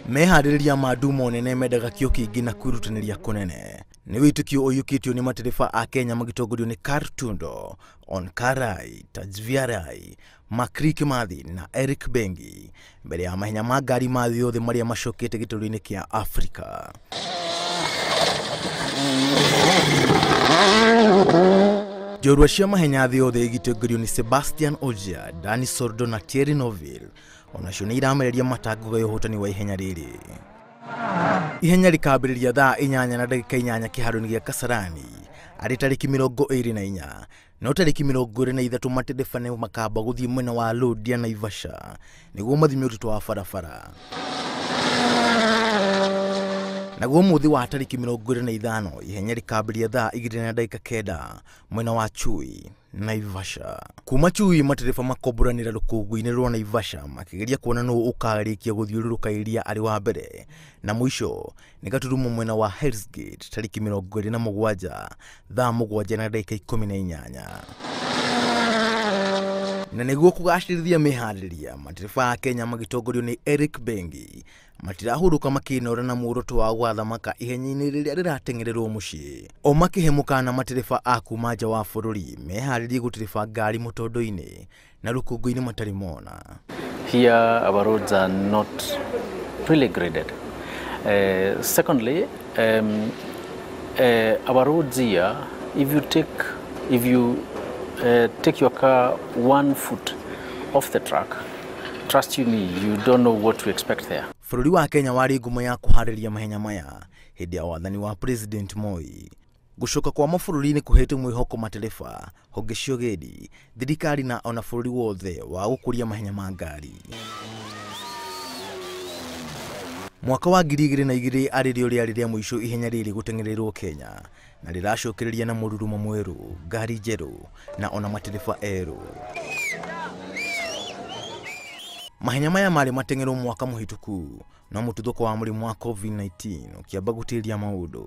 Meharĩrĩria ma ndumo nene mendaga kĩo kĩingĩ na kwĩrutanĩria kũnene. Nĩ wĩtĩkio ũiyũkĩtio nĩ matereba a Kenya magĩtongorio nĩ Kartundo, Onkarai, Tajviarai, Makri Kimathi na Eric Bengi mbere ya mahenya ma ngari ma thĩ yothe marĩa macokete gĩtarũ-inĩ kĩa Afrika. Njorua cia mahenya thĩ yothe igĩtongorio nĩ Sebastian Ogier, Dani Sordo na Thierry Neuville onacio nĩ iramereria matango ya ũhotani wa ihenya rĩrĩ. Ihenya rĩkambĩrĩria thaa 8:08 kĩharo-inĩ gĩa Kasarani arĩ tarĩki 24 no tarĩki 23 matereba nĩ makamba gũthiĩ mwena wa Loldia Naivasha nĩguo mathime ũritũ wa barabara. Naguo mũthĩ wa tarĩki 25 ihenya rĩkambĩrĩria thaa 2:09 mwena wa Chui Naivasha. Kuma Chui matereba makomboranĩra rũkũngũ-inĩ rwa Naivasha makĩgeria kuona nũũ ũkarĩkia gũthiũrũrũka iria arĩ wa mbere, na mũico nĩ gaturumo mwena wa Hell's Gate tarĩki 27 thaa 7:18. Na nĩguo kũgacĩrithia mĩharĩrĩria, matereba a Kenya magĩtongorio nĩ Eric Bengi matirahurũka makĩnora na muoroto wa gwathamaka ihenya-inĩ rĩrĩa rĩrateng'ererwo mũciĩ. O makĩhe mũkana matereba a kuma nja wa bũrũri meharĩrie gũtereba ngari mũtondo-inĩ na rũkũngũ-inĩ matarĩ mona. Here our roads are not really graded. Secondly, our roads here, if you take your car 1 foot off the track, trust you me, you don't know what to expect there. Bũrũri wa Kenya warĩ ngumo ya kũharĩria mahenya maya hĩndĩ ya wathani wa President Moi. Gũcoka kwa mabũrũri-inĩ kũhete mwĩhoko matereba, honge cia ũgendi, thirikari na ona bũrũri wothe wa gũkũria mahenya ma ngari. Mwaka wa 2002 arĩ rĩo rĩarĩ rĩa mũico ihenya rĩrĩ gũteng'ererwo Kenya na rĩracokereria na mũrurumo mwerũ, ngari njerũ na ona matereba erũ. Mahenya maya marĩ mateng'erwo mwaka mũhĩtũku no mũtuthũko wa mũrimũ wa COVID-19 ũkĩamba gũtĩria maũndũ.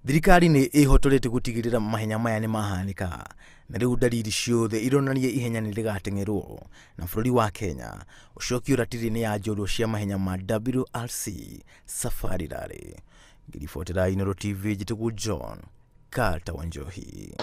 Thirikari nĩ ĩhotorete gũtigĩrĩra mahenya maya nĩ mahanĩka na rĩu ndariri ciothe ironania ihenya nĩ rĩgateng'erwo na bũrũri wa Kenya ũcokio ratiri-inĩ ya njorua cia mahenya ma WRC Safari Rally. Ngiribotera Inooro TV, njĩtagwo John Carter Wanjohi.